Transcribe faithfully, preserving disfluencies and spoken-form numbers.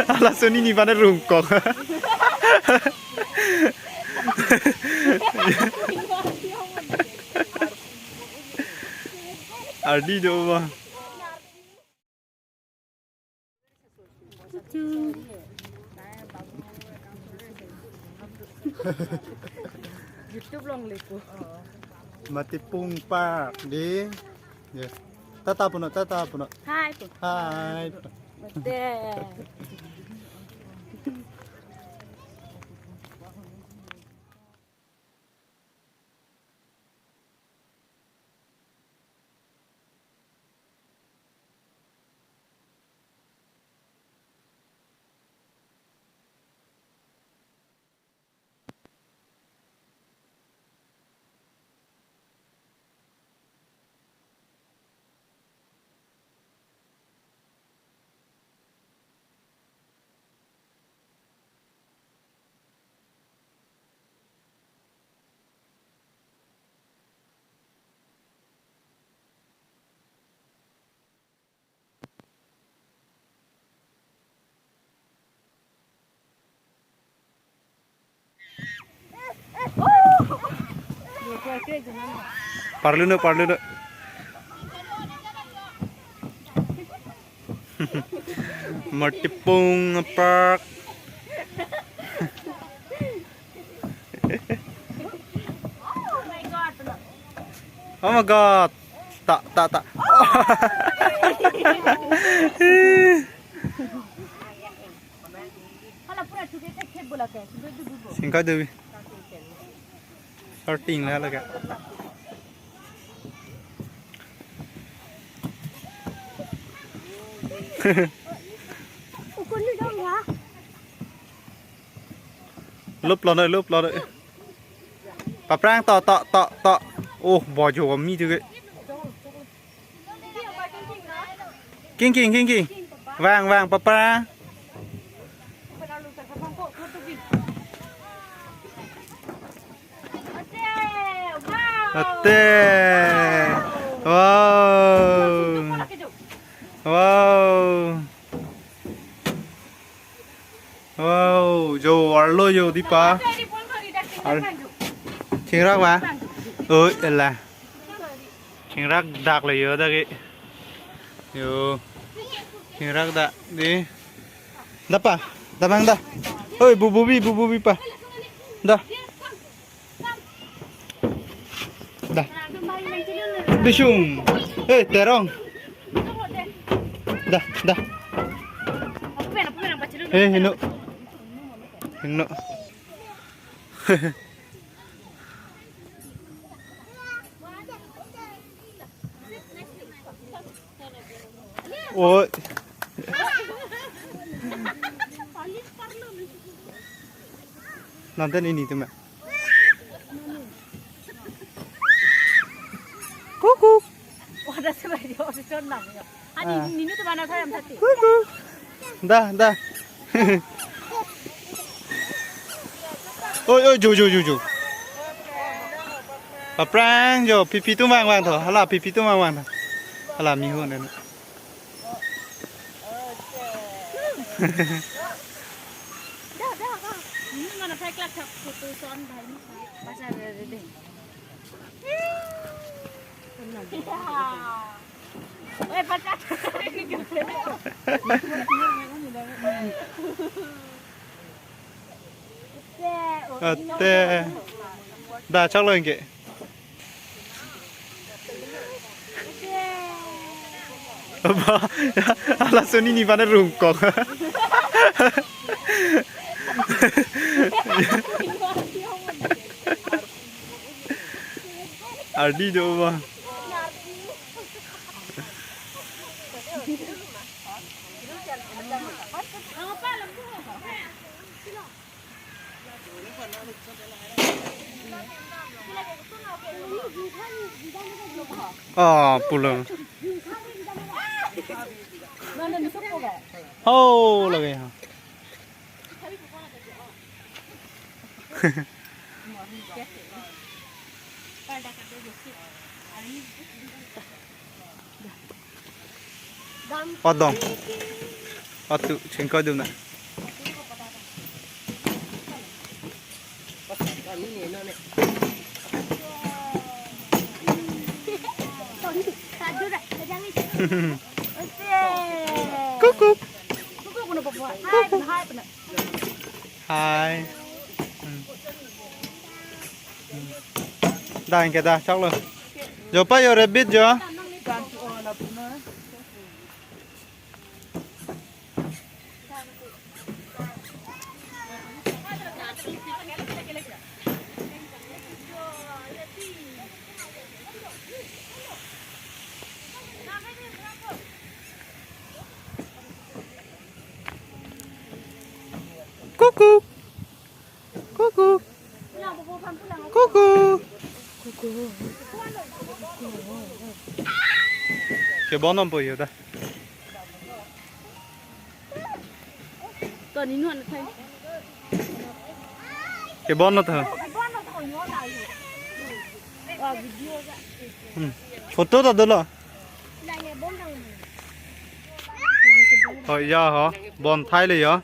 Ala soni ni bana rungkok. Ardi jo ba. YouTube along le ko. Matipung Park di. Ya. Tata puno, tata puno. Hai pu. Hai. Mate. Parlu no, parlu no. Matipung Park. Oh my God. Ta, ta, ta. Singkai Devi. Starting la laga. Luplo noi, luplo noi. Paprang to, to, to, to. Oh, bojo mi tu ke. King, king, king, king. Vang, vang, paprang. Ate. Wow. Wow. Wow, jo arlo jo dipa. Ar-, chingrak ba? Oi, ela. Chingrak dak le jo dak ke. Jo. Chingrak dak di. Da pa, da bang da. Oi, bu bubi, bu bubi pa. Da. Da. Bisung. Eh, terong. Da, da. Eh, hino. Hino. Oi. Nanten ini tu me. Kuku. Wah, dah serai dia, orang cakap nang ya. Ani, ah, ini tu mana saya yang tadi? Kuku. Dah, dah. Oi, oi, jo, jo, jo, jo. Paprang jo, pipi tu mang mang tho. Hala, pipi tu mang mang tho. Hala, mihun anu. Dah, dah, kak. Ini mana saya kelak tak foto soal dah ini. Pasal ada deh. Iya. Eh, pacar. Ate. Da, chak lo ingke. Ba, ala soni ni bana rungkok. Ardi jo ba. Ah, pulang. Oh, lagi ha. Odong. Atu chingko dum na. Kukuk. Kukuk. Hai. Hmm. Hmm. Dah, anke dah, choklo. Jo pa, jo rabbit jo. Kukuk. Kukuk. Kukuk. Kebon om po yo da. Kebon lo tho. Hmm. Photo ta dolo. Oh ya ho. Bon thai le yo.